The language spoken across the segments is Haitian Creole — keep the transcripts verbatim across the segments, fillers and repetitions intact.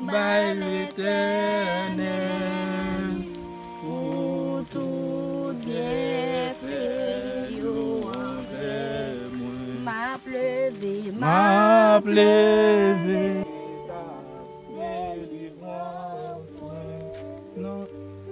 Bay Letènèl pou tout byenfè yo anvè mwen. M ap leve, m ap leve. Nan,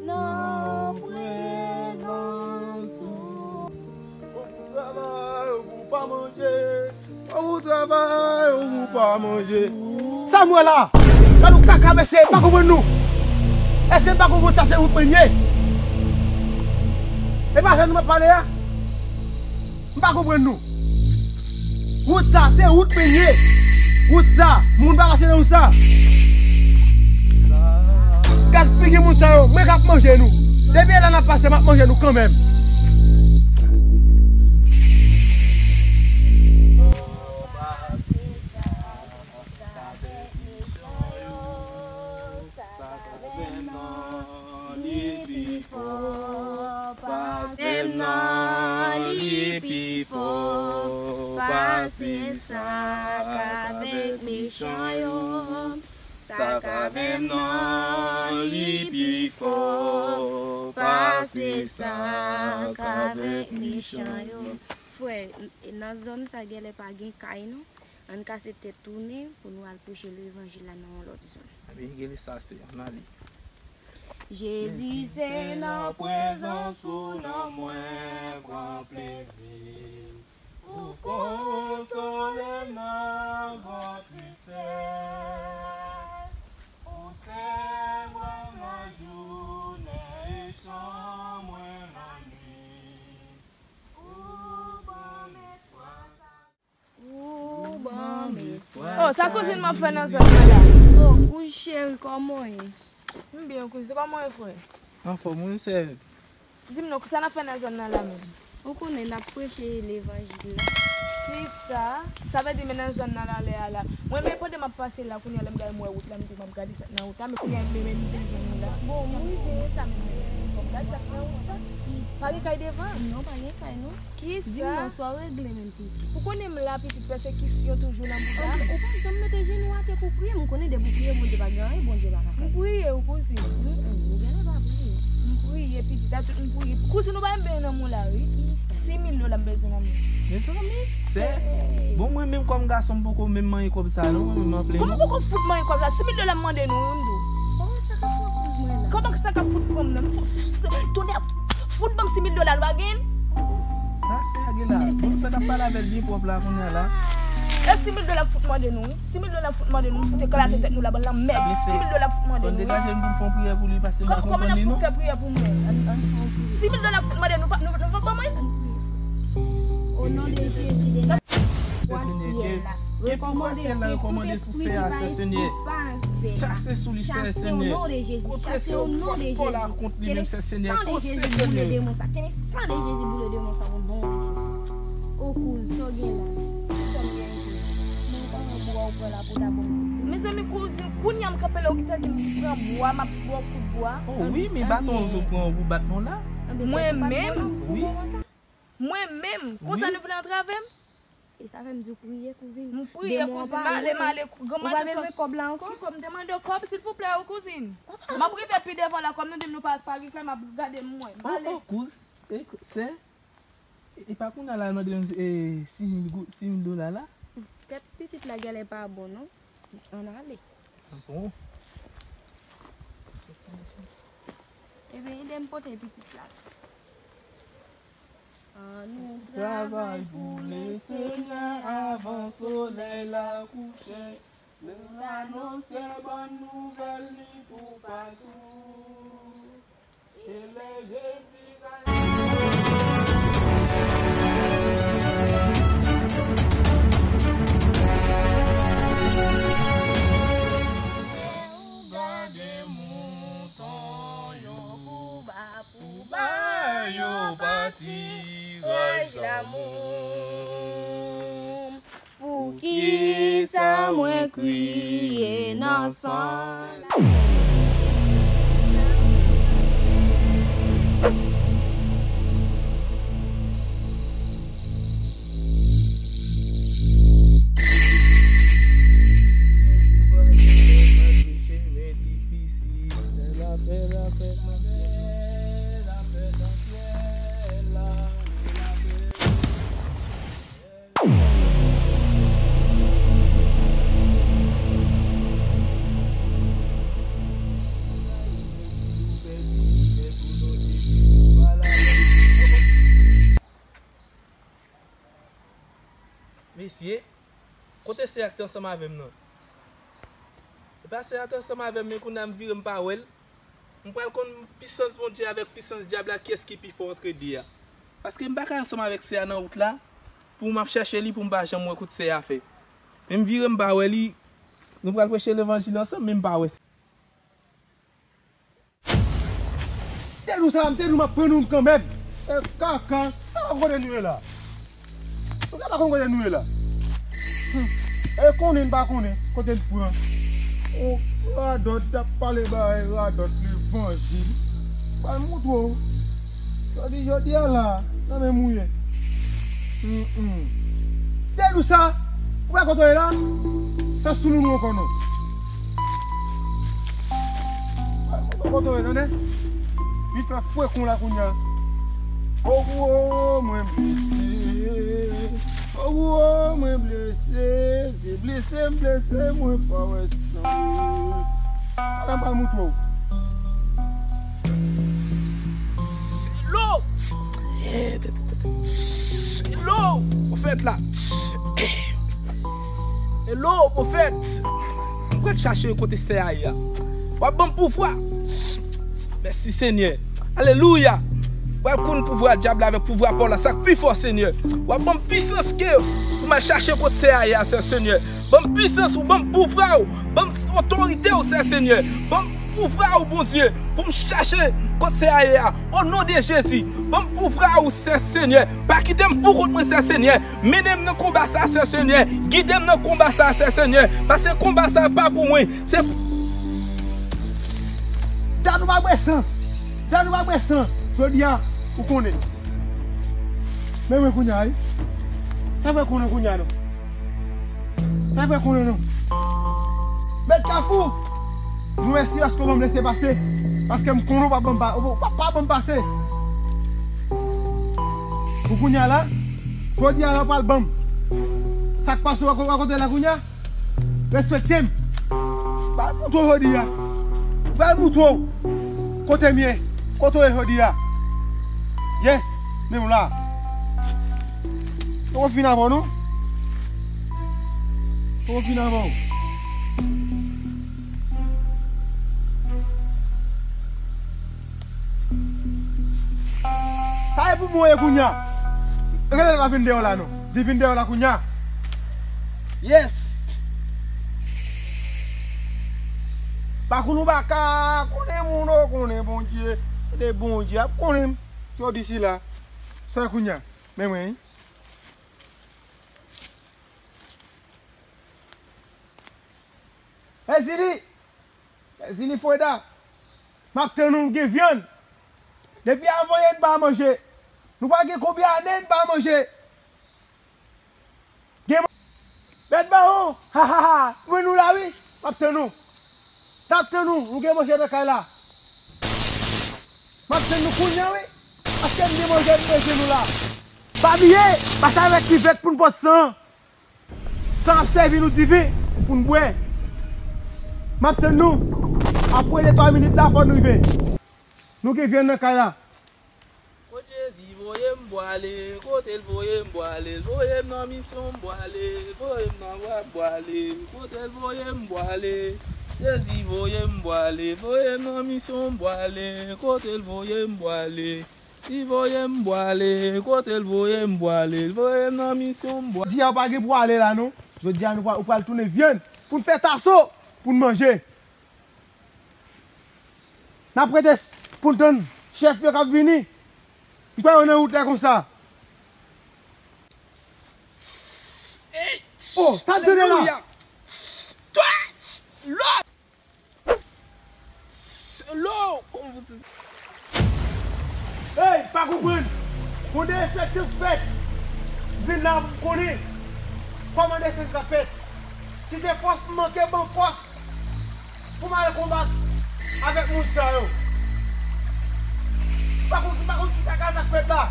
nan prezans ou. Ou pou travay, ou pou pa manje. Ou pou travay, ou pou pa manje. Sa m wè la? Gad yon kaka, mesye, m pa konprann nou. Èske m pa konprann sa se wout mwen ye? E pa avè nou m ap pale a? M pa konprann nou. Wout sa, se wout mwen ye. Wout sa, moun pa pase nan wout sa. Gad figi moun sa yo, mwen k ap manje nou. Depi la n ap pase, m ap manje nou kanmenm. Li pi fò, pase m nan, li pi fò, pase sa k avèk mechan yo. Sa k avè m nan, li pi fò, pase sa k avèk mechan yo. Frè, nan zòn sa gèlè pa gen kay non. Ann kase tèt tounen pou nou al preche levanjil la nan yon lòt zòn. Ebyen, gele sa se, ann ale. Jezi, se nan prezans ou nan mwen pran plezi. Ou konsole m nan gran tristès. Ou se bwa m nan jounen e chan mwen lannwit. Ou ban m espwa sa. Ou ban m espwa. Oh, sa kouzin m ap fè nan zòn nan la? Oh, kouz cheri, kòman w ye? M byen, kouzin, kòman w ye, frè? Anfòm, wi, sè. Di m non, sa n ap fè nan zòn nan la menm? Ou konnen n ap preche levanjil la. Kisa? Sa vle di men nan zòn nan la lè a la. Mwen menm pandan m ap pase la kounye a lè m gade m wè wout la, m di m ap gade sa k nan wout la, men kounye a menm m vin jwenn nou la. Bon, m rive sa menm. Fò m gade sa k nan wout sa. Pa gen kay devan? Non, pa gen kay non. Kisa? Di m non, sa w regle menm pitit? Ou konnen m la pitit, pèsekisyon toujou nan bouda. Ou pa janm mete jenou atè pou priye m, ou konnen depi w priye Bondye pa gen anyen Bondye pa ka fè. M priye w kouzin. Mm, mm, ou genlè pa priye. M priye pitit, a tout m priye. Kouzin ou pa menm benyen nan men w la wi. Kisa? Sis mil dola m bezwen nan men w. Mezanmi, sè. Bon, mwen menm kòm gason m poko menm manyen kòb sa non, mwen menm m an plen. Kòman w poko fout manyen kòb sa? Sis mil dola m mande nou wi, m di w. Kòman sa k ap fout pran m nan? Tonè, fout ban m sis mil dola, nou pa gen l? Sa sè a gen la? Bon, nou fèk ap pale avè l byen pwòp la kounye a la. E sis mil dola m fout mande nou wi. Sis mil dola m fout mande nou, nou fout eklate tèt nou la, bann lanmèd. Sis mil dola m fout mande nou wi. Degaje m pou m fè yon priyè pou li, paske m pa konprann li non. Kòman n ap fè priyè pou mwen? Sis mil dola m fout mande nou, nou pa ban mwen? O non de Jezi de Nazarèt. Ke pouvwa syèl la rekòmande sou sè a, Senyè. Chase sou li, Senyè. Kot presyon fòs kò la kont li menm, Senyè. Ke le san de Jezi boule demon sa. Ke le san de Jezi boule demon sa o non de Jezi. O kouz, sa w gen la? Kisa m gen? Mezanmi, kouzin, kounye a m kanpe la, ou gentan di m pran bwa, m ap ba w kout bwa. Oh wi, men baton ou pran pou bat nou la. Mwen menm? Wi. Mwen menm? Konsa nou vle antrave m? E sa fè m di w priye, kouzin. M priye, kouzin. M ale, m ale. Ou pa bezwen kòb la ankò? Ki kòb? M te mande w kòb, silvouplè, wi, kouzin. M ap rive pi devan la, kòm nou di m nou pa, pa gen kay, m ap gade m wè. M ale. Oh, oh, kouz, e, sè, e pa kounye a la, l mande m, e, sis mil gou-, sis mil dola la? Kèt, pitit la genlè pa bon, non. Ann ale. Ah bon? Ebyen, ede m pote pitit la. Ann nou travay pou Lesenyè avan solèy la kouche. Lè l anonse bòn nouvèl li toupatou. E lè Jezi va. Gade mouton yo pou ba, pou ba yo patiraj lanmou. Poukisa mwen kriye nan san? Mesye, kote sè a ki te ansanm avè m nan? Epa sè a te ansanm avè m, men kounye a m vire m pa wè l. M pral konn pisans Bondye avèk pisans dyab la, kiyès ki pi fò antre de a. Paske m pa ka ansanm avèk sè a nan wout la, pou m ap chèche li, pou m pa janm wè kote sè a fè. Men m vire m pa wè li, nou pral preche levanjil ansanm, men m pa wè. Te di w sa, m te di w m ap pran nou kanmenm. E kaka, sa pa kote nou ye la. Ou sa pa konn kote nou ye la. Hmm. E konnen n pa konnen kote n pran. On radòt t ap pale bagay radòt levanjil. Pral moutre w. Jodi, jodi a la, nan menm ou ye. Hmm, hmm. Te di w sa, ou wè kote w ye la? Fè sou moun ou ankò non. Pral moutre w kote w ye, tande? Vin fè fwe kon la kounye a. Oh, oh, mwen blese. Oh, oh, mwen blese. Se blese m blese, mwen pa wè san. Ala m pral moutre w. Hello! Hello, pwofèt la. Hello, pwofèt. Mwen pral chache kote sè a ye a. W ap ban m pouvwa. Mèsi, Senyè. Alelouya. W ap konn pouvwa dyab la avèk pouvwa pa w la. Sa k pi fò, Senyè. W ap ban m pisans ke pou m al chache kote sè a ye a, Sè Senyè. Ban m pisans ou, ban m pouvwa ou, ban m otorite ou, Sè Senyè. Ban m pouvwa ou, Bondye, pou m chache kote sè a ye a. O non de Jezi, ban m pouvwa ou, Sè Senyè. Pa kite m poukont mwen, Sè Senyè. Mennen m nan konba sa, Sè Senyè. Gide m nan konba sa, Sè Senyè. Paske konba sa pa pou mwen. Se Dat ou pa bwè san. Dat ou pa bwè san. Jodi a, ou konnen. Men mwen kounye a, wi. Sa fè konnen kounye a, non. Sa fè konnen, non. Mèt Kafou, nou mèsi paske w ban m lese pase. Paske m konnen w pa ban m pa, w pa, pa ban m pase. Pou kounye a la, jodi a la, w pral ban m. Sa k pase, w pa konn kote la kounye a? Respekte m. Pral moutre w jodi a. Pral moutre w kote m ye. Kote w ye jodi a. Yes, men w la. Poko fin avè w non. Poko fin avè w. Sa e pou mwen ye kounye a. Rele la vin deyò la non. Li vin deyò la kounye a. Yes. Pakou nou pa ka konnen moun ou konnen Bondye. Kote Bondye ap konnen m. Yo di sila. Sa kounye a. Men mwen, wi. Ezili! Ezili Freda! M ap tann ou, m gen vyann. Depi avan yè n pa manje. Nou pral gen konbyen ane n pa manje? Gen man-, Bèt Mawon! Ha, ha, ha! Mwen nou la wi! M ap tann ou. N ap tann ou, nou gen manje nan kay la. M ap tann nou kounye a wi. Paske m gen manje m bezwen nou la. Pa bliye, pase avèk kivèt pou n pot san an. San ap sèvi nou diven pou n bwè. M ap tann nou. Apre de twa minit la, fò n rive. Nou gen vyann nan kay la. Kot Jezi voye m pwale, kote l voye m pwale, l voye m nan misyon m pwale, l voye m nan vwa m pwale, kote l voye m pwale. Jezi voye m pwale, voye m nan misyon m pwale, kote l voye m pwale. Li voye m pwale, kote l voye m pwale, l voye m nan misyon m pwale. Di a w pa gen pwale la non. Jodi a nou pral, ou pral tounen vyann pou n fè taso, pou n manje. N ap rete s-, pou n tann chèf yo k ap vini. M kwè yo nan wout la konsa. Oh, sa m tande la? Alelouya. Lòd. Lo! Hey, pa konprann. Yon derespekte k fèt. M vin la pou m konnen kòman derespekte sa fèt. Si se fòs m manke, ban m fòs pou m al konbat avèk moun sa yo. Pa konn, pa konn ki kaka sa k fèt la.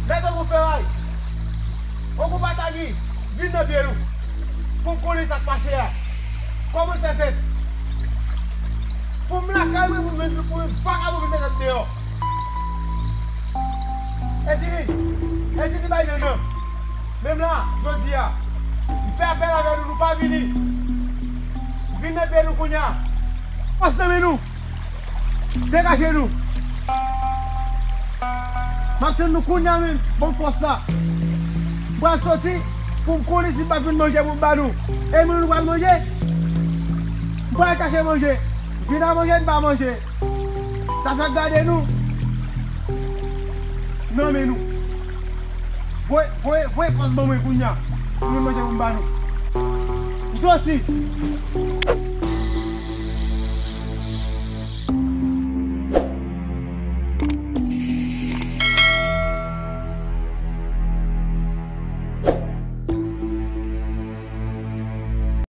Mèt Ongo Feray, Ongo Patagi, vin nan pye nou. Pou m konnen sa k pase a. Kòman l fè fèt? Pou m lakay mwen, pou m, pou m vakabon vin mete m deyò. Ezili, Ezili bay nannan. Menm la, jodi a, m fè apèl avè nou, nou pa vini. Vin nan pye nou kounye a. Fòs nan men nou. Degaje nou. M ap tann nou kounye a menm. Ban m fòs la. M pral soti pou m konnen si m pa jwenn manje pou m ba nou. E moun nou pral manje? M pral chache manje. Vin a manje, n pa manje. Sa fè gade nou. Nan men nou. Voye, voye, voye fòs ban mwen kounye a. Pou nou manje pou m ba nou. M soti.